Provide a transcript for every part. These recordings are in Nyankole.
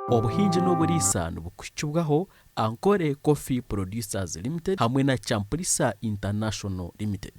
Obuhingi n'oburiisa nibukuhikibwaho Ankole Coffee Producers Limited hamwe na Champulisa International Limited.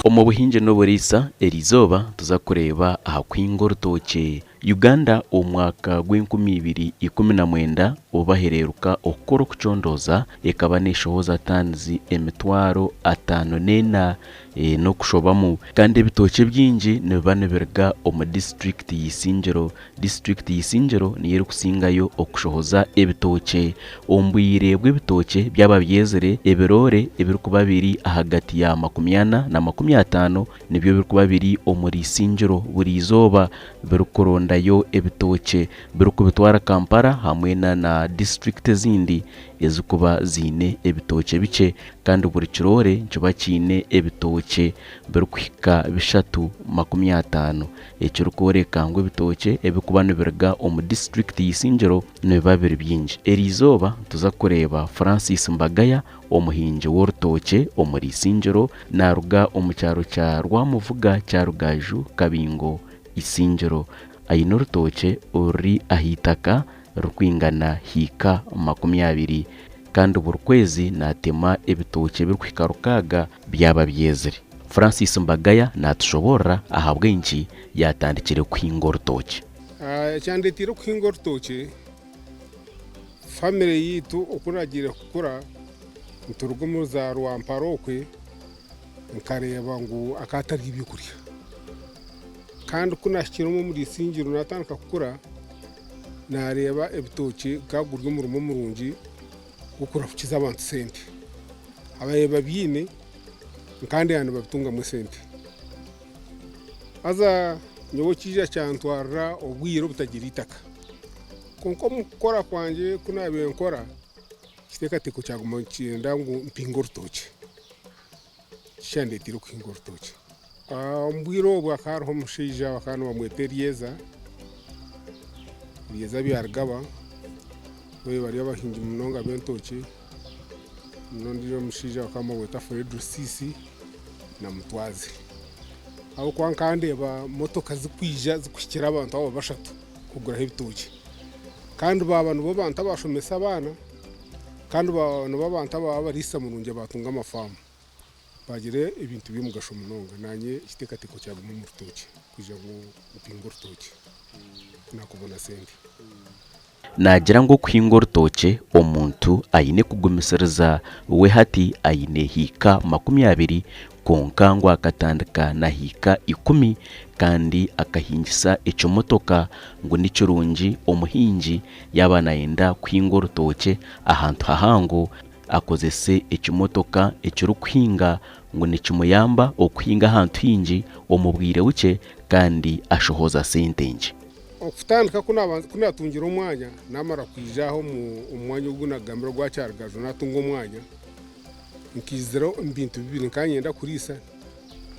Omu buhingi n'oburiisa, eriizooba nituza kureeba aha kuhinga orutookye. Uganda omu mwaka gw'enkumi ibiri ikumi na mwenda obu bahereeruka okukora okucondooza ekaba neshohoza taanizi emitwaro ataano n'ena n'okushobamu kandi ebitookye ebingi nibiba nibiruga omu disiturikiti ya Isingiro. Disiturikiti ya Isingiro niyo erikusingayo okushohoza ebitookye. Omu bwire bw'ebitookye byaba byezire, ebiroore ebirikuba biri ahagati ya 40 na 50 nibyo birikuba biri omuri Isingiro buri izooba birikurondayo ebitookye birikubitwara Kampala hamwe na disiturikiti ezindi ezirikuba ziine ebitookye bikye kandi buri kiroore nikiba kiine ebitookye birikuhika bishatu 50 ekirikworeka ngu ebitookye ebirikuba nibiruga omu disiturikiti ya Isingiro nibiba biri bingi. Eriizooba nituza kureeba Francis Mbagaya omuhingi w'orutookye omuri Isingiro naaruga omu kyaro kya Rwamuvuga Kyarugaju Kabingo Isingiro. Aine orutookye oruri aha itaka ririkwingana hiika 20 kandi buri kwezi naatema ebitookye birikuhika rukaaga byaba byezire. Francis Mbagaya naatushoboorora ahabw'enki yaatandikire kuhinga orutookye. Ekyandeteire okuhinga orutookye, famire yaitu oku naagiire kukura nituruga omu za Rwampara okwe nkareeba ngu akaba atari ebyokurya. Kandi ku naahikire omuri Isingiro naatandika kukura, naareeba ebitookye gukaba guri omurimo murungi gw'okurahukiza abantu sente. Ababaire babiine nkandeeba nibabitungamu esente. Haza nyowe kiija kyantwarira obwire obutagira eitaka. Kwonka omu kukora kwangye ku naabaire nkora, ekiteekateeko kyaguma nikyenda ngu mpinge orutookye. Kikyandeteire okuhinga orutookye. Omu bwire obwo hakaba hariho omushaija bakaba nibamweta Erieza, Erieza Byarugaba, we bari abahingi munonga b'entookye, n'ondiijo omushaija bakaba nibamweta Fred Rusiisi na Mutwazi. Ahabw'okuba nkaba ndeeba motoka zirikwija zirikuhikira abantu abo bashatu kuguraho ebitookye. Kandi baaba nibo bantu abashomesa abaana, kandi baaba nibo bantu ababa abariisa murungi abatunga amafaamu. Bagira ebintu by'omugasho munonga. Naanye ekiteekateeko kyaguma omu rutookye kwija ngu mpinge orutookye nakubona sente. Naagira ngu okuhinga orutookye omuntu aine kugumisiriza we hati aine hiika 20 kwonka ngu akatandika na hiika ikumi kandi akahingisa ekimotoka ngu ni kirungi omuhingi yaaba nayenda kuhinga orutookye ahantu hahango akozese ekimotoka ekirikuhinga ngu nikimuyamba okuhinga ahantu haingi omu bwire bukye kandi ashohoza sente nkye. Okutandika ku naatungire omwanya, naamara kwija aha omu mwanya ogu naagambire ogwa Kyarugaju naatunga omwanya, nkaizira omu bintu bibiri, nkaba niinyenda kuriisa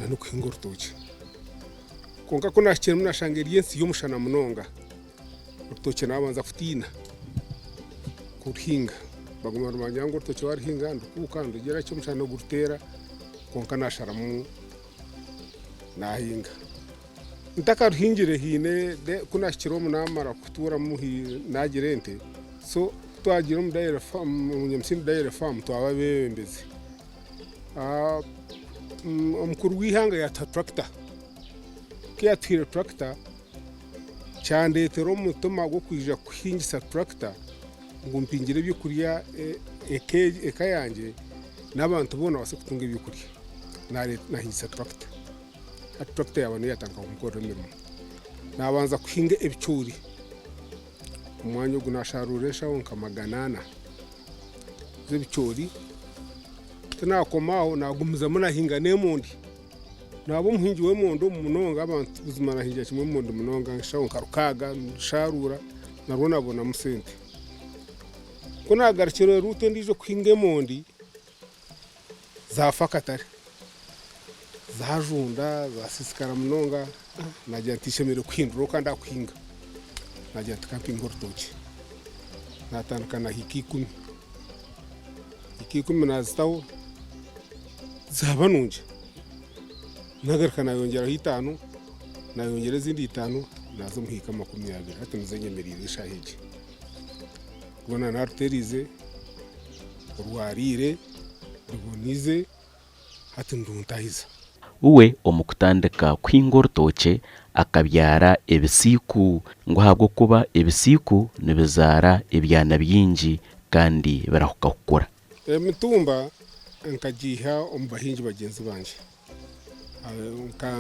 n'okuhinga orutookye. Kwonka ku naahikiremu naashanga eri ensi y'omushana munonga, orutookye naabanza kutiina kuruhinga. Baguma nibangira ngu orutookye waaruhinga nirukuuka nirugira ki omushana niguruteera, kwonka naasharamu naahinga. Ntakaruhingire haine ku naahikire omu naamara kutuuramu naagira ente, so ku twagiire omu dairy farm omu Nyamusingi dairy farm twaba abeebembezi. Omukuru w'eihanga yaatuha turakita, ku yaatuhaire turakita kyandeetera omutima gw'okwija kuhingisa turakita ngu mpingire ebyokurya eka yangye n'abantu boona babaase kutunga ebyokurya, naahingisa turakita. Hati turakita yaaba niyo yaatandika kunkorera emirimo. Naabanza kuhinga ebicoori, omwanya ogu naasharuura enshaho nka 400 z'ebicoori, tinaakoma aho naagumizamu naahinga n'emondi. Naaba omuhingi w'emondi munonga abantu buzima naahingira kimwe emondi munonga enshaho nka rukaaga nsharuura narwo naabonamu sente. Ku naagarukire ruutu endiijo kuhinga emondi, zaafa akatare, zaajunda zaasiisikara munonga, naagira nti nshemereire kuhindura oku ndaakuhinga, naagira nti ka mpinge orutookye. Naatandika na hiika ikumi. Hiika ikumi naazitaho zaaba nungi. Naagaruka naayongyeraho itaano, naayongyera ezindi itaano naaza omu hiika 20. Hati nizo nyemereire eshaaha egi. Rwona naaruteeriize, rwariire, ruboniize. Hati niruntahiza. Uwe omu kutandika kuhinga orutookye akabyara ebisiiku ngu ahabw'okuba ebisiiku nibizaara ebyana bingi kandi birahuka kukura. Emitumba nkagiiha omu bahingi bagyenzi bangye.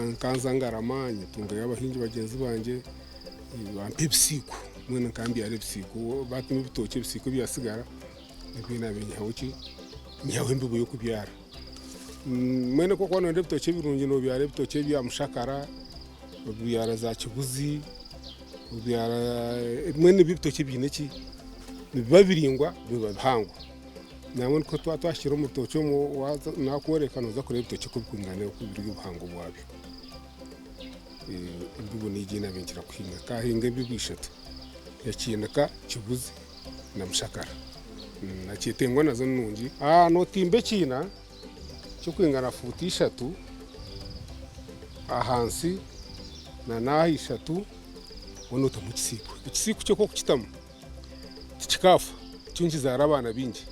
Nkanza ngarama nyetungayo abahingi bagyenzi bangye bampa ebisiiku mbwenu nkambyara ebisiiku batema ebitookye ebisiiku ebyatsigara nibyo naabaire nyihaho ki, nyihaho embibo y'okubyara. Mbwenu ku orikuba noyenda ebitookye birungi nobyara ebitookye ebya mushakara, obyara za kibuzi, obyara mbwenu ebyo ebitookye biine ki, nibiba biraingwa biba bihango. Nangwa nikwo twaba twahikire omu rutookye omwo waaza naakworeka nooza kureeba ebitookye oku birikwingana oku biri obuhango bwabyo. Embibo niyo ei naabaire nkira kuhinga, nkahinga embibo ishatu, ekiinika, kibuzi na mushakara. Na kyetengwa nazo ni nungi. Nootimba ekiina kirikwingana fuuti ishatu ahansi na n'aha ishatu mbwenu otamu ekisiiko. Ekisiiko kyo ku orikukitamu tikikaafa, kyo nikizaara abaana baingi.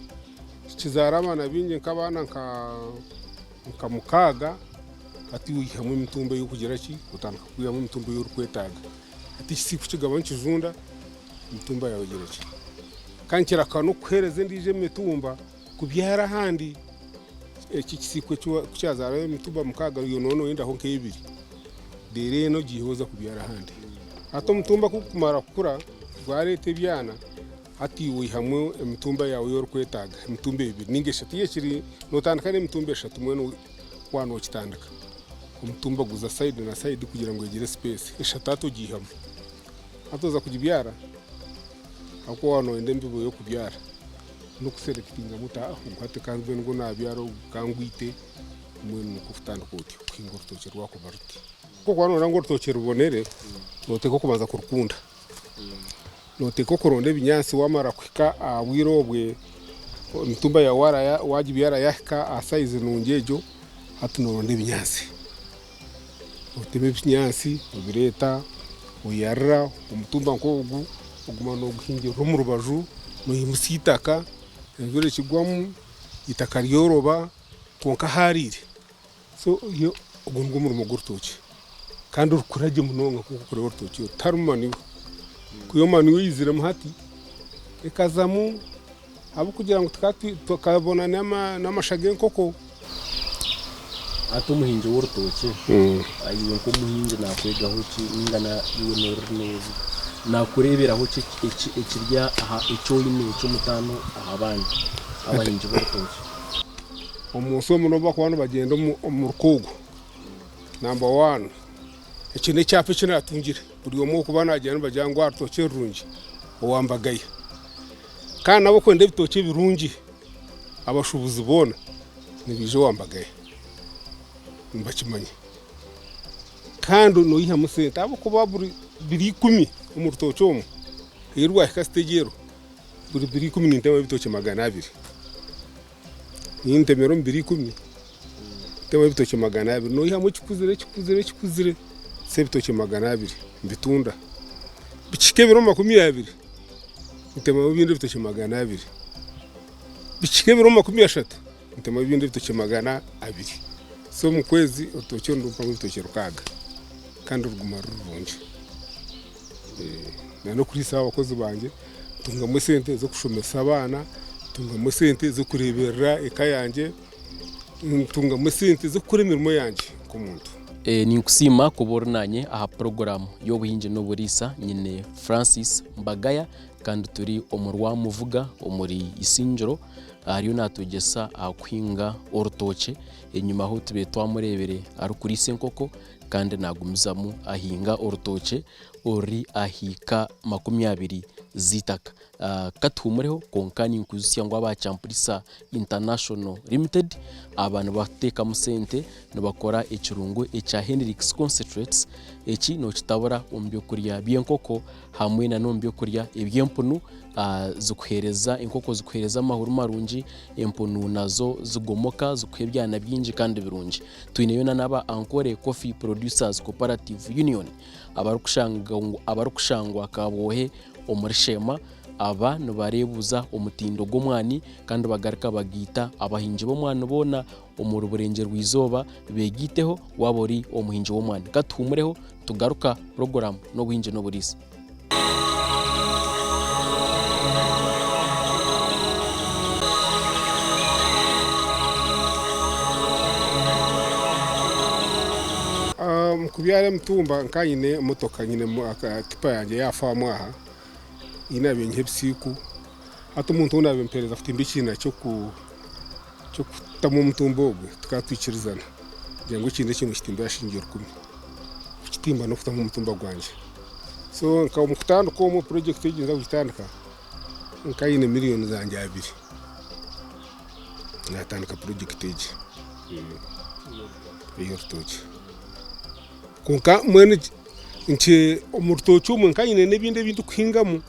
Kizaara abaana baingi nk'abaana nka mukaaga, hati oihamu emitumba ey'okugira ki, otandika kwihamu emitumba ei orikwetaaga. Hati ekisiiko kigaba nikijunda, emitumba yaawe egira ki. Kandi kirahika n'okukuheereza endiijo emitumba kubyara ahandi. Eki ekisiiko ku kyazaara emitumba mukaaga, iwe nooba nooyendaho nk'ebiri, reero ena ogiihe oze kubyara ahandi. Hati omutumba ku gurikumara kukura gwareeta ebyana, hati iwe oihamu emitumba yaawe ei orikwetaaga, emitumba ebiri nainga eshatu. Ekiri nootandika n'emitumba eshatu mbwenu waaba nookitandika. Omutumba guza sayidi na sayidi kugira ngu egire sipeesi. Eshatu hati ogiihamu. Hati oza kugibyara ahabw'okuba waaba nooyenda embibo y'okubyara n'okuserekitingamu oti ogu hati ka mbe nigwo naabyara ogu ka ngwite mbwenu nikwo kutandika otyo kuhinga orutookye rwakuba ruti. Ku orikuba nooyenda ngu orutookye rubonere, nooteekwa kubanza kurukunda. Nooteekwa kuronda ebinyaatsi waamara kuhika aha bwire obwe emitumba yaawe waagibyara yaahika aha sayizi nungi egyo, hati nooronda ebinyaatsi. Otema ebinyaatsi obireeta oyarira omutumba nk'ogu oguma nooguhingirira omu rubaju noimutsya eitaka enjura ekigwamu eitaka ryoroba kwonka hariire. So ogwo nigwo murimo gw'orutookye kandi rukura gye munonga nk'oku orikureeba orutookye oru tiharimu manure. Ku iyo manure eiziremu hati ekazamu ahabw'okugira ngu tukabona n'amasha g'enkoko. Hati omuhingi w'orutookye, iwe nk'omuhingi naakwegaho ki nainga iwe naakureeberaho ki ekiri aha eki oine eky'omutaano aha bandi abahingi b'orutookye? Omu nsi omu n'obu barikuba nibagyenda omu rukuugo, namba waani, eki n'ekyapa eki naatungire, buri omwe orikuba naagyenda nibagira ngu aha rutookye rurungi owa Mbagaya. Kandi n'abarikwenda ebitookye ebirungi abashuubuzi boona nibaija owa Mbagaya nibakimanya. Kandi noihamu sente ahabw'okuba buri biro ikumi omu rutookye omwo, reero rwahika siteegi erwo, buri biro ikumi nintemamu ebitookye 200. Nintemera omu biro ikumi, ntemamu ebitookye 200, noihamu ekikuzire, ekikuzire, ekikuzire, nsa ebitookye 200 mbitunda. Bikihika ebiro 20, ntemamu ebindi ebitookye 200. Bikihika ebiro 30, ntemamu ebindi ebitookye 200. So omu kwezi orutookye nirumpamu ebitookye 600 kandi ruguma ruri rurungi. N'okuriisa abakozi bangye, ntungamu esente z'okushomesa abaana, ntungamu esente z'okureeberera eka yangye, ntungamu esente z'okukora emirimo yangye nk'omuntu. Ninkusiima kuba ori naanye aha puroguraamu y'obuhingi n'oburiisa. Nyine Francis Mbagaya kandi turi omu Rwamuvuga omuri Isingiro. Ariyo naatwegyesa aha kuhinga orutookye. Enyima aho tubaire twamureebire arikuriisa enkoko kandi naagumizamu ahinga orutookye oruri aha hiika 25. z'eitaka. Ka tuhumureho kwonka ninkwijutsya ngu aba Champulisa International Limited aba nibateekamu sente nibakora ekirungo ekya Henrix Concentrates. Eki nokitabura omu byokurya by'enkoko hamwe na n'omu byokurya eby'empunu zikuheereza enkoko zikuheereza amahuri marungi, empunu nazo zigomoka zikuha ebyana bingi kandi birungi. Twineyo na n'aba Ankole Coffee Producers Cooperative Union abarikushangwa Kabwohe omuri Sheema. Aba nibareebuza omutindo gw'omwani kandi bagaruka bagaita abahingi b'omwani boona omuri Burengyerwa-izooba beegaiteho waaba ori omuhingi w'omwani. Ka tuhumureho tugaruka puroguraamu n'obuhingi n'oburiisa. Omu kubyara emitumba nka nyine emotoka nyine tipa yangye y'aha faamu aha ei naabaire nyiha ebisiiku hati omuntu ou naabaire mpeereza kutimba ekiina ky'okutamu omutumba ogwe tukaba twikirizana kugira ngu ekiina eki nokitimbira shilingi rukumi kukitimba n'okutamu omutumba gwangye. So nka omu kutandika omwo purojekiti egi ninza kugitandika nka nyine miriyoni zangye abiri natandika purojekiti egi ey'orutookye. Kwonka mbwenu omu rutookye omwe nka nyine n'ebindi ebi ndikuhingamu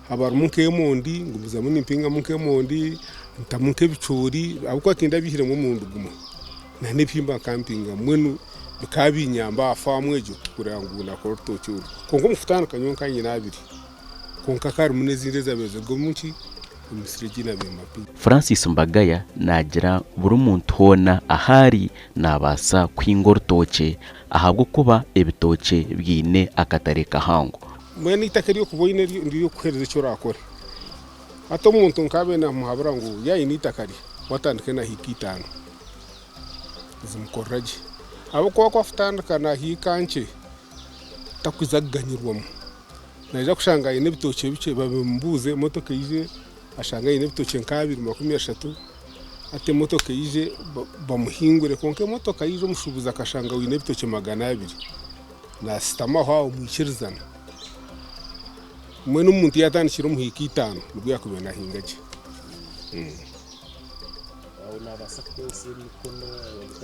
haba harimu nk'emondi ngumizamu nimpingamu nk'emondi ntamu nk'ebicoori ahabw'okuba tindabiihiremu omurundi gumwe n'ebihimba nkampingamu mbwenu bikaba binyamba aha faamu egyo kureba ngu nakora orutookye oru. Kwonka omu kutandika nyowe nkaba nyine abiri kwonka hakaba harimu n'ezindi ezabaire ziri omu ki. Francis Mbagaya naagira buri muntu hoona ahu ari naabaasa kuhinga orutookye ahabw'okuba ebitookye biine akatare kahango. Mbwenu eitaka ery'okuba oine niryo rikukuheereza eki oraakore. Hati omuntu nkaabaire naamuhabura ngu yaaba aine eitaka rye, we atandike na hiika itaano zimukorera gye. Ahabw'okuba ku akutandika na hiika nkye, takuza kuganyirwamu. Naija kushanga aine ebitookye bikye babimubuuze emotoka eije ashange aine ebitookye nka abiri 30 hati emotoka eije bamuhingure kwonka emotoka yaija omushuubuzi akashanga oine ebitookye 200 naasitama aho aho mwikirizana. Mbwenu omuntu yaatandikira omu hiika itaano nibwo yaakubaire naahinga gye.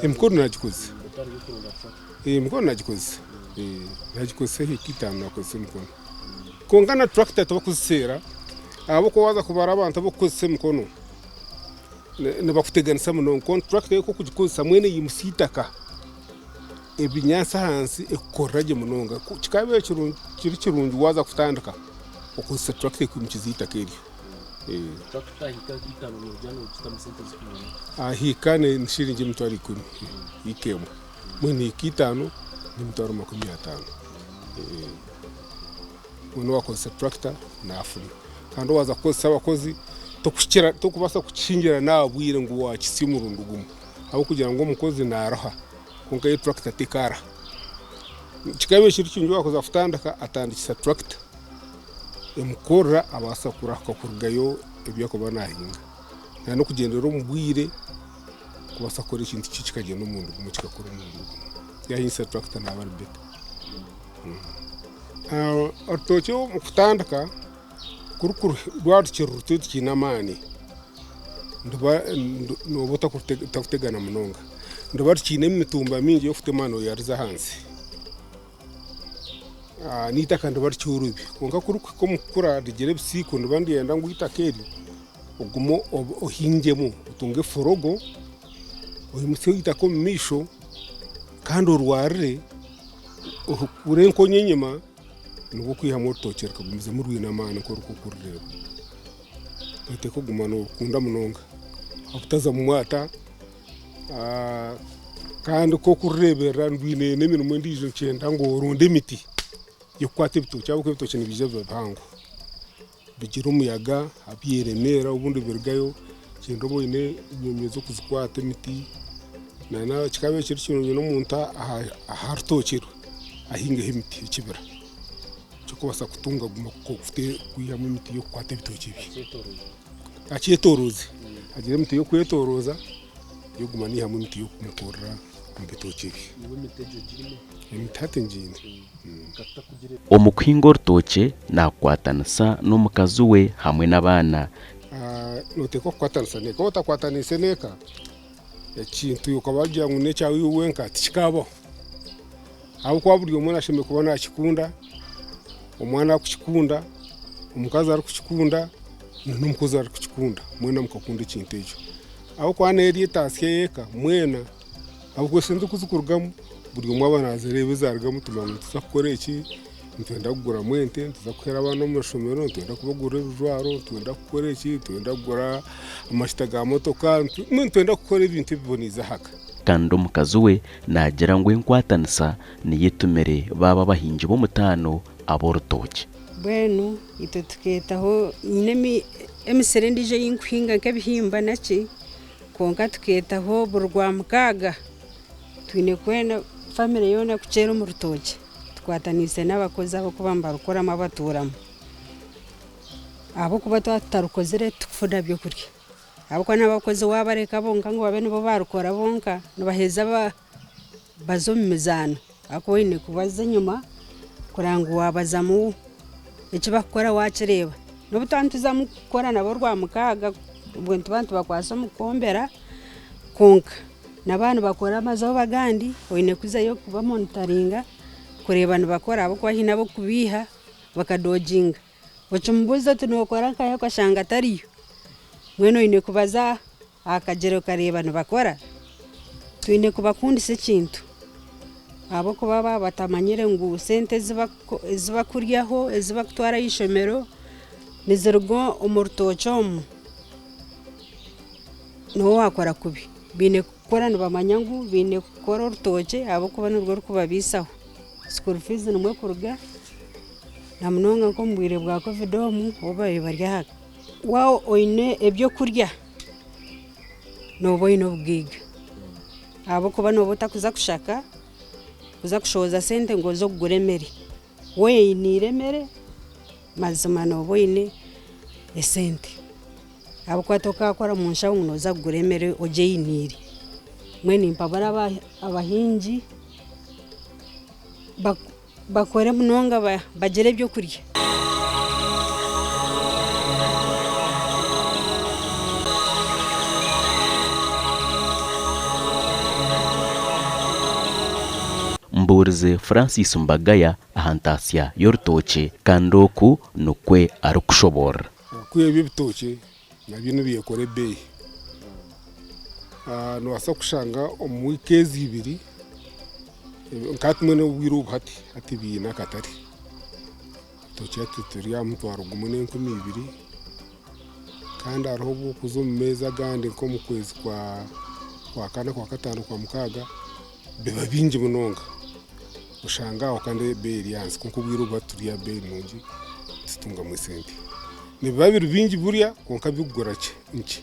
Emikono nagikozesa, emikono nagikozesa, nagikozesa ehiika itaano nakozesa emikono. Kwonka na turakita tibakuziseera ahabw'okuba waaza kubara abantu abarikukozesa emikono nibakuteganisa munonga. Kwonka turakita yo ku orikugikozesa mbwenu eyimutsya eitaka, ebinyaatsi ahansi ekukorera gye munonga. Kikaabaire kiri kirungi waaza kutandika okozesa turakita ekwimukiza eitaka eryo. Hiika ni shiringi emitwaro ikumi hiika emwe mbwenu hiika itaano n'emitwaro 50. Mbwenu waakozesa turakita naafuna kandi waaza kukozesa abakozi torikubaasa kukihingira n'aha bwire ngu waakitsya omurundi gumwe ahabw'okugira ngu omukozi naaruha kwonka yo turakita tekaruha. Kikaba kiri kirungi waakuza kutandika atandikisa turakita. Emukorera abaasa kurahuka kurugayo ebi arikuba naahinga. Nari n'okugyendera omu bwire kubaasa kukora ekintu kye kikagyenda omurundi gumwe kikakora omurundi gumwe. Yaahingisa turakita naaba ari beta. Orutookye omu kutandika rwaba rukiri ruto tikiine amaani, nooba otarikutegana munonga. Niruba rukiine emitumba mingi y'okutema nooyariza ahansi. N'eitaka niriba rikyorobi kwonka ku ririkuhika omu kukura rigira ebisiiko niba niryenda ngu eitaka eri ogume ohingyemu otunge eforogo oyimutsye eitaka omu maisho kandi orwarire okure enkonya enyima nibwo okwihamu orutookye rukagumizamu rwine amaani nk'oku orikurureeba. Noteekwa kuguma noorukunda munonga obutazamu mwata. Kandi nk'okurureeberera rwine n'emirimo endiijo nikyenda ngu oronde emiti y'okukwata ebitookye ahabw'okuba ebitookye nibiija biba bihango bigira omuyaga byeremeera obundi birugayo nikyenda obe oine enyomyo z'okuzikwata emiti nana kikaba kiri kirungi n'omuntu aha rutookye rwe ahingeho emiti ekibira ky'okubaasa kutunga kuguma kwihamu emiti y'okukwata ebitookye bye. Akyetoroze, agire emiti y'okwetorooza y'okuguma naihamu emiti y'okumukurira. omu bitookye bye. Emiti hati ngiine. Omu kuhinga orutookye naakwatanisa n'omukazi we hamwe n'abaana. Nooteekwa kukwatanisa n'eka. Waaba otakwataniise n'eka, ekintu okaba wagira ngu n'ekyawe iwe wenka tikikaabaho. Ahabw'okuba buri omwe ashemereire kuba naakikunda, omwana arikukikunda, omukazi arikukikunda, n'omukozi arikukikunda, mwena mukakunda ekintu ekyo. Ahabw'okuba n'eri etaasya y'eka mwena, ahabw'okuba esente oku zirikurugamu buri omwe aba naazireeba ezaarugamu tumanya ngu nituza kukora eki, nitwenda kuguramu ente, nituza kuheera abaana omu mashomero, nitwenda kubagurira ebijwaro, nitwenda kukora eki, nitwenda kugura amajuta ga motoka, mbwenu nitwenda kukora ebintu ebiboneize aha ka. Kandi omukazi we naagira ngu enkwatanisa niyo etumire baaba abahingi b'omutaano ab'orutookye. Mbwenu itwe tukeetaho nyine emisiri endiijo ei nkuhinga nk'ebihimba naki, kwonka tukeetaho buri Rwamukaaga twine kwenda famire yoona kukyera omu rutookye tukwataniise n'abakozi abarikuba nibarukoramu abatuuramu ahabw'okuba twaba tutarukozire titukufuna byokurya. Ahabw'okuba n'abakozi waabareka bonka ngu babe nibo baarukora bonka, nibaheza baza omu mizaano. Ahabw'okuba oine kubaza enyima kureba ngu waabazamu eki barikukora waakireeba. N'obu twaba nituzamu kukora nabo Orwamukaaga, obwo nituba nitubakwasa omu kwombera kwonka na baaba nibakora amazooba agandi, oine kuzayo kubamonitaringa kureeba nibakora ahabw'okuba haine ab'okubeiha bakadoginga. Okimubuuza oti nookora nkahi okashanga atariyo, mbwenu oine kubaza aha kagyere okareeba nibakora. Twine kubakundisa ekintu ahabw'okuba baaba batamanyire ngu sente ezi bakuryaho, ezi bakutwara aha ishomero niziruga omu rutookye omu, niho waakora kubi. Baine kukora nibamanya ngu baine kukora orutookye ahabw'okuba nirwo rurikubabaisaho. School fees nimwo erikuruga na munonga nk'omu bwire bwa covid omu obu baabaire bari aha. Waaba oine ebyokurya nooba oine obugaiga ahabw'okuba nooba otarikuza kushaka kuza kushohoza sente ngu oze kugura emere. Waaba oyiniire emere mazima nooba oine esente ahabw'okuba tokaakora omu nshaho ngu nooza kugura emere ogyeyiniire. Mbwenu nimpabura abahingi. Bakore munonga bagire ebyokurya. Mbuurize Francis Mbagaya aha ntaasya y'orutookye kandi oku nikwo arikushoboorora. Kwiha ebi ebitookye nabyo nibyekora ebeeyi. Noobaasa kushanga omu wiiki ezi ibiri nka hati mbwenu obwire obu hati, hati biine akatare. Ebitookye hati turi aha mutwaro gumwe n'enkumi ibiri kandi hariho obu orikuza omu meezi agandi nk'omu kwezi kwa kana, kwa kataano, kwa mukaaga biba bingi munonga. Oshanga aho kandi ebeeyi eri ahansi kwonka obwire obu hati turi aha beeyi nungi tutungamu esente. Nibiba biri bingi burya kwonka bikugura nkye.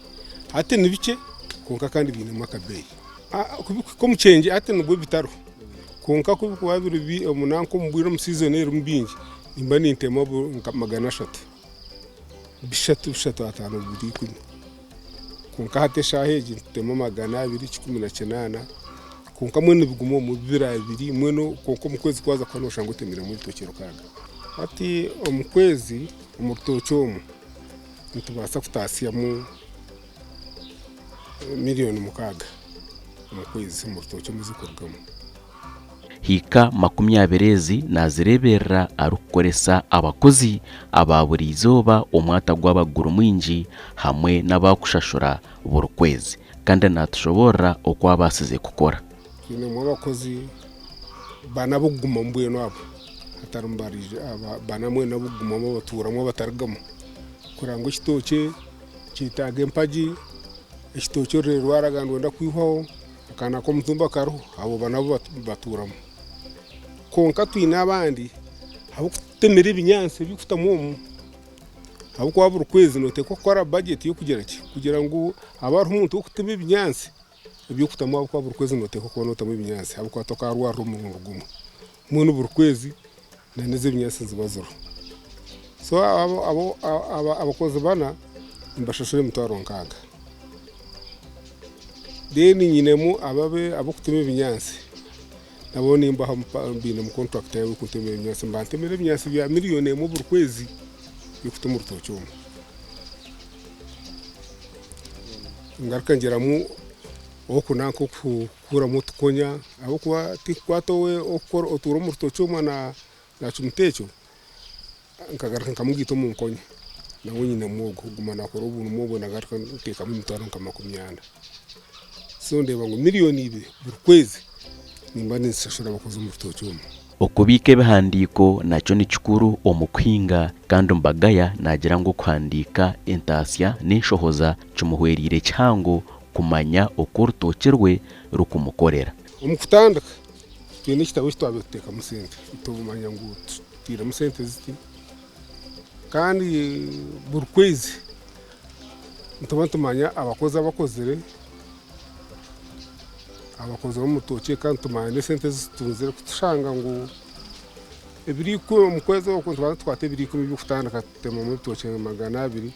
Hati ni bikye kwonka kandi biinemu akabeeyi. Kubikuhika omu kyengye hati nibwo bitariho kwonka ku birikuba biri nanka omu bwire omu siizoni erimu bingi nimba nintema nka 300, bishatu bishatu ataano bibiri ikumi. Kwonka hati eshaaha egi nitutema 200, 180 kwonka mbwenu nibiguma omu bibiri abiri mbwenu kwonka omu kwezi kwaza kuhwaho noshanga otemiremu ebitookye rukaaga. Hati omu kwezi omu rutookye omu nitubaasa kutaasyamu 6 million omu kwezi omu rutookye omu ezirikurugamu. Hiika 20 ezi naazireeberera arikukoresa abakozi aba buri izooba omwata gwaba guri mwingi hamwe n'abakushashura buri kwezi. Kandi naatushoboorora oku abaasize kukora. Twinemu abakozi bana ab'okugumamu mbwenu abo hatarimu bana mbwenu ab'okugumamu abatuuramu abatarugamu kureba ngu ekitookye kyetaaga empagi, ekitookye orurere rwaraga nirwenda kwihwaho, akaana k'omutumba kariho abo bana bo batuuramu. Kwonka twine abandi ab'okutemera ebinyaatsi eby'okutamu omu ahabw'okuba buri kwezi nooteekwa kukora bajeti y'okugira ki kugira ngu haba hariho omuntu w'okutema ebinyaatsi eby'okutamu ahabw'okuba buri kwezi nooteekwa kuba nootamu ebinyaatsi ahabw'okuba tokaarwarira omurundi gumwe. Mbwenu buri kwezi n'ez'ebinyaatsi niziba ziriho. So abakozi bana nibashashura emitwaro 6. Then nyinemu abo ab'okutema ebinyaatsi nabo nimbaha bainemu kontrakiti yaabo y'okuntemera ebinyaatsi. Nibantemera ebinyaatsi bya miriyoni emwe buri kwezi by'okuta omu rutookye omwo. Ngaruka ngyeramu oku nanka okukuuramu otukonya ahabw'okuba tikukwata owe otuura omu rutookye omwo naacumita ekyo Nkagaruka nkamugaita omu nkonya, nawe nyinemu ogwo kuguma nakora oburimu obwo nagaruka nteekamu emitwaro nka 40. So ndeeba ngu miriyoni ibiri buri kwezi nimba ninzishashura abakozi omu rutookye omu. Okubiika ebihandiiko nakyo ni kikuru omu kuhinga kandi Mbagaya naagira ngu okuhandiika entaasya n'enshohoza kimuhwereire kihango kumanya oku orutookye rwe rukumukorera. Omu kutandika twine ekitabo eki twabaire tuteekamu sente tubimanya ngu tutairemu sente ziti kandi buri kwezi nituba nitumanya abakozi abakozire, abakozi b'omu rutookye kandi tumanya n'esente ezi tutunzire kutushanga ngu ebiro ikumi omu kwezi okwo nitubanza tukwata ebiro ikumi by'okutandika tutemamu ebitookye 200, ebi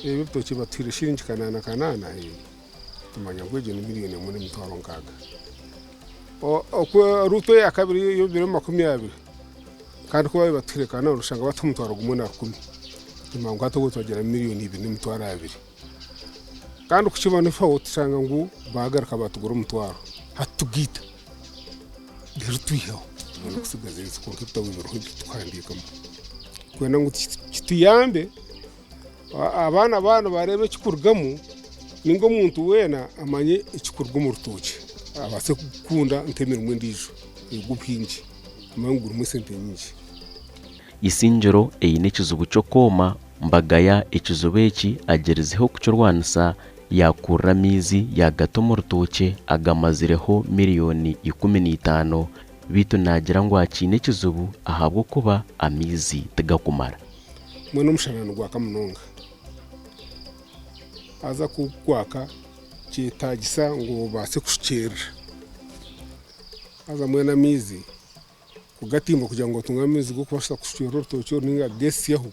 ebitookye batuhaire shiringi kanaana kanaana tumanya ngu egyo ni miriyoni emwe n'emitwaro nkaaga. Ruutu eya kabiri y'ebiro 20 kandi ku baabaire batuhaire kanaana oshanga batuha omutwaro gumwe na rukumi tumanya ngu hati obwo twagira miriyoni ibiri n'emitwaro abiri. Kandi ku kiba nifawo tushanga ngu baagaruka baatugura omutwaro hati tugaita reero twihaho tubone kutsigaza ensi kwonka ebitabo biriho ebi turikuhandiikamu kwenda ngu kituyambe. Abaana baanu bareebe ekirikurugamu ninga omuntu weena amanye ekirikuruga omu rutookye abaase kukunda nk'emirimo endiijo ey'obuhingi amanye ngu gurimu esente nyingi. Isingiro eine ekizibu ky'okwoma, Mbagaya ekizibu eki agyerizeho kukirwanisa yaakurura amaizi yaagata omu rutookye agamazireho miriyoni 15 beitu naagira ngu akiine ekizibu ahabw'okuba amaizi tigakumara. Mbwenu omushana nigwaka munonga. Haza ku gwaka kyetagisa ngu obaase kushukyerera. Haza mbwenu amaizi kugatimba kugira ngu otunge amaizi g'okubaasa kushukyerera orutookye oru nainga kugeesyaho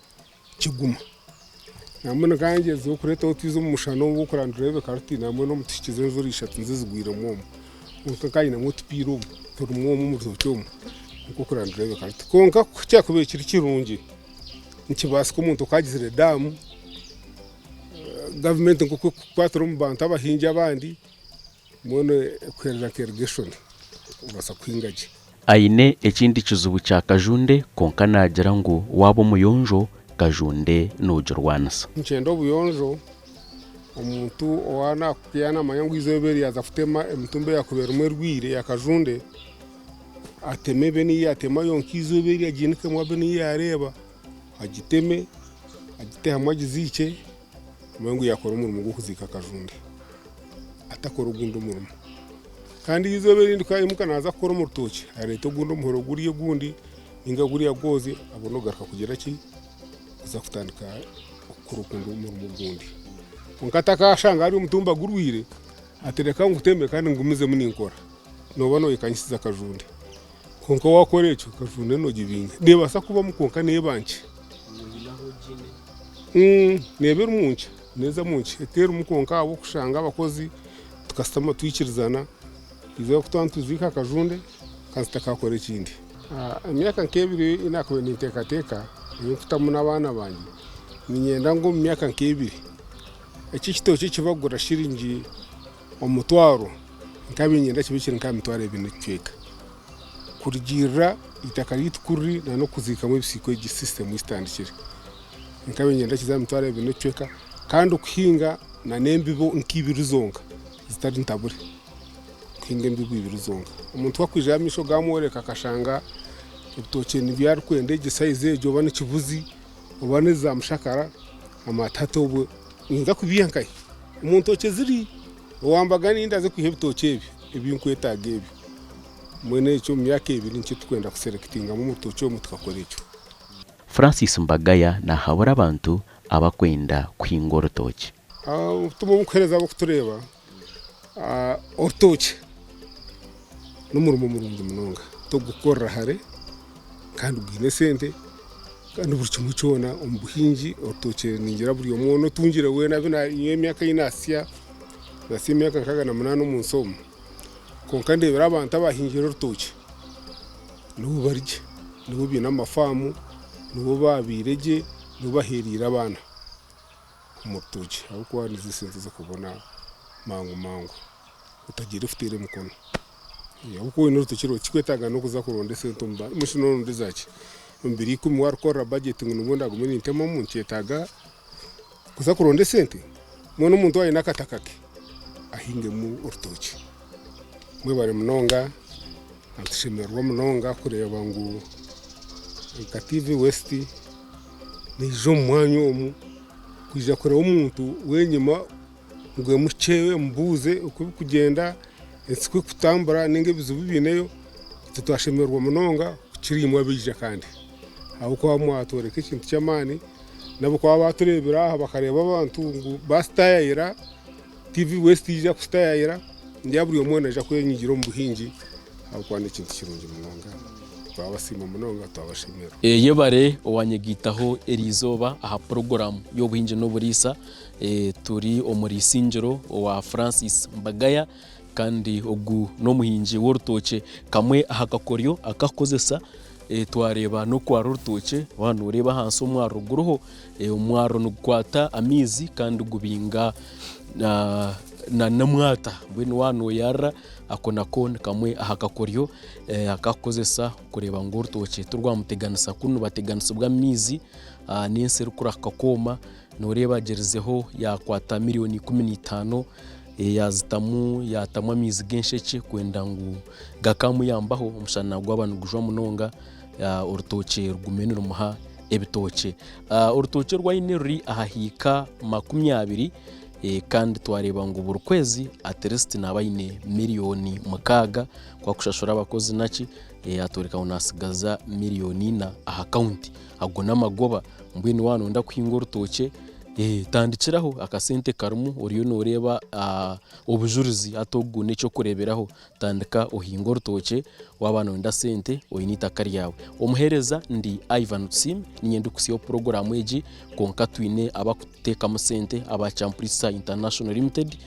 kiguma. Nambwenu nkangyezeho kureetaho otwizi omu mushana omu kuraba nitureebeka ruti nambwenu omu tuhikize enjura ishatu nizo zigwiremu omu. Kwonka nkanyinemu otupiira omu turimu omu omu rutookye omu nikwo kuraba nitureebeka ruti. Kwonka ku kyakubaire kiri kirungi nikibaasika omuntu okaagizire daamu, gavumenti nk'oku erikukwatira omu bantu abahingi abandi, mbwenu ekuheereza nka irrigation obaasa kuhinga gye. Aine ekindi kizibu kya Kajunde kwonka naagira ngu waaba omuyonjo, Kajunde noogirwanisa. Nikyenda obuyonjo, omuntu owaaba naamanya ngu eizooba eri yaaza kutema emitumba eyakuba erimu erwaire ya Kajunde, ateme ebe niyo yaatema yonka eizooba eri agiinikemu abe niyo yaareeba, agiteme, agite hamwe agiziikye, amanye ngu yaakora omurimo gw'okuziika akajunde, atakora ogundi omurimo. Kandi eizooba erindi ku yaimuka naaza kukora omu rutookye, areete ogundi omuhoro guriya ogundi nainga guriya gwozye abone kugaruka kugira ki, kuza kutandika kukora ogundi omurimo ogundi. Kwonka atakashanga hariyo omutumba gurwaire, ati reka nguteme kandi ngumizemu ninkora. Nooba nooyekanyisiza akajunde. Kwonka waakora ekyo, akajunde noogibinga. Neebaasa kubamu kwonka neeba nkye. Neeba erimu nkye, neeza mu nkye. Ekaba erimu kwonka ahabw'okushanga abakozi tukashutama twikirizana, eizooba ku twaba nituziika akajunde kandi tutakakora ekindi. Emyaka nk'ebiri ei naakubaire ninteekateeka ey'okutamu n'abaana bangye, niinyenda ngu omu myaka nk'ebiri, eki ekitookye eki bakugura shiringi omutwaro nkaba niinyenda kibe kiri nk'aha mitwaro ebiri n'ekicweka. Kurugiirira eitaka ryaitu ku riri n'okuziikamu ebisiika egi sisitemu ei tutandikire. Nkaba niinyenda kize aha mitwaro ebiri n'ekicweka kandi okuhinga n'embibo nk'ibiri zonka zitari ntabure, kuhinga embibo ibiri zonka. Omuntu ku arikwija amaisho gaamworeka akashanga ebitookye nibyo arikwenda egyo sayizi egyo oba nikibuzi oba n'eza mushakara, amanya ati hati obwo ninza kubiiha nkahi? Omu ntookye ziri owa mbaga ninda aze kwiha ebitookye ebi ebi nkwetaaga ebi. Mbwenu ekyo omu myaka ebiri nikyo turikwenda kuserekitingamu omu rutookye omu tukakora ekyo. Francis Mbagaya nahabura abantu abakwenda kuhinga orutookye. Obutumwa obu nkuheereza abarikutureeba, orutookye n'omurimo murungi munonga. Torikugukorera hare kandi gwine esente kandi buri kimwe kyona omu buhingi orutookye ningira buri omwe weena otungire weena nyowe emyaka ei naasya. Mpitsya emyaka 68 omu nsi omu, kwonka ndeebire abantu abahingire orutookye nibo bari gye, nibo baine amafaamu, nibo baabaire gye, nibo baheereire abaana omu rutookye ahabw'okuba nizo esente z'okubona mangu mangu otagiire futeera emikono. Ahabw'okuba oine orutookye rwawe tikikwetaaga n'okuza kuronda esente omu banka, mbwenu shi nooronda ezaaki? Omu 20,000 waarukorera bajeti ngu nibwo ndaagume nintemamu nikyetaaga Kuza kuronda esente, mbwenu omuntu waaba aine akataka ke ahingemu orutookye. Mwebare munonga, nitushemererwa munonga kureeba ngu nka TV West neija omu mwanya omu kwija kureeba omuntu w'enyima ngu emuhikye emubuuze oku birikugyenda, ensi ku erikutambura ninga ebizibu ebi biineyo, itwe twashemererwa munonga kukira imwe abaija kandi ahabw'okuba mwatworeka ekintu ky'amaani. Nabo ku baatureebire aha bakareeba abantu ngu baasitaayayira, TV West yaija kusitaayayira, nindeeba buri omwe naija kwenyigira omu buhingi ahabw'okuba n'ekintu kirungi munonga. Twabasiima munonga, twabashemererwa. Yebare owanyegaitaho eriizooba aha puroguraamu y'obuhingi n'oburiisa. Turi omuri Isingiro owa Francis Mbagaya kandi ogu n'omuhingi w'orutookye. Kamwe aha kakoryo aku arikukozesa Twareeba n'okwara orutookye, waaba nooreeba ahansi omwariro guriho, omwariro nigukwata amaizi kandi gubinga n'omwata mbwenu waaba nooyarira ako nako ni kamwe aha kakoryo aku arikukozesa kureeba ngu orutookye tirwamuteganisa kunu nibateganisibwa amaizi n'ensi erikurahuka kwoma, nooreeba agyerizeho yaakwata miriyoni 15 Yaazitamu yaatamu amaizi g'enshekye kwenda ngu gakaamuyambaho omushana gwaba nigujwa munonga orutookye rugume nirumuha ebitookye. Orutookye oru aine ruri aha hiika 20 kandi twareeba ngu buri kwezi at least naaba aine miriyoni 6 ku arikushashura abakozi naki atworeka ngu naatsigaza miriyoni ina aha akawunti. Ago n'amagoba mbwenu waaba nooyenda kuhinga orutookye Tandikiraho akasente karimu oriyo noreeba obujurizi hati ogu n'ekyokureeberaho tandika ohinge orutookye waaba noyenda sente oine eitaka ryawe. Omuheereza ndi Ivan Tusiime niinye ndikuhitsyaho puroguraamu egi kwonka twine abarikututeekamu sente aba Champlisa International Limited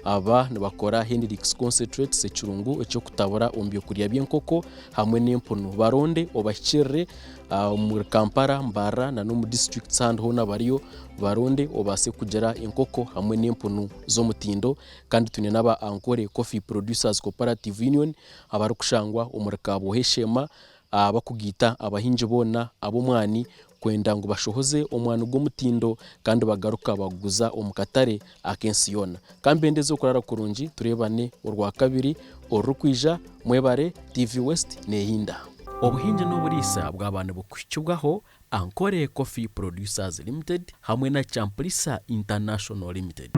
aba nibakora Hendrix Concentrates ekirungo eky'okutabura omu byokurya by'enkoko hamwe n'empunu. Baronde obahikirire Omuri Kampala, Mbarara na n'omu disiturikiti ahandi hoona bariyo baronde obaase kugira enkoko hamwe n'empunu z'omutindo. Kandi twine n'aba Ankole Coffee Producers Cooperative Union abarikushangwa omuri Kabwohe Sheema abakugaita abahingi boona ab'omwani kwenda ngu bashohoze omwani gw'omutindo kandi bagaruka baguguza omu katare ak'ensi yoona. Ka mbendeze okurara kurungi tureebane Orwakabiri orurikwija. Mwebare, TV West neehinda. Obuhingi n'oburiisa bwaba nibukuhikibwaho Ankole Coffee Producers Limited hamwe na Champlisa International Limited.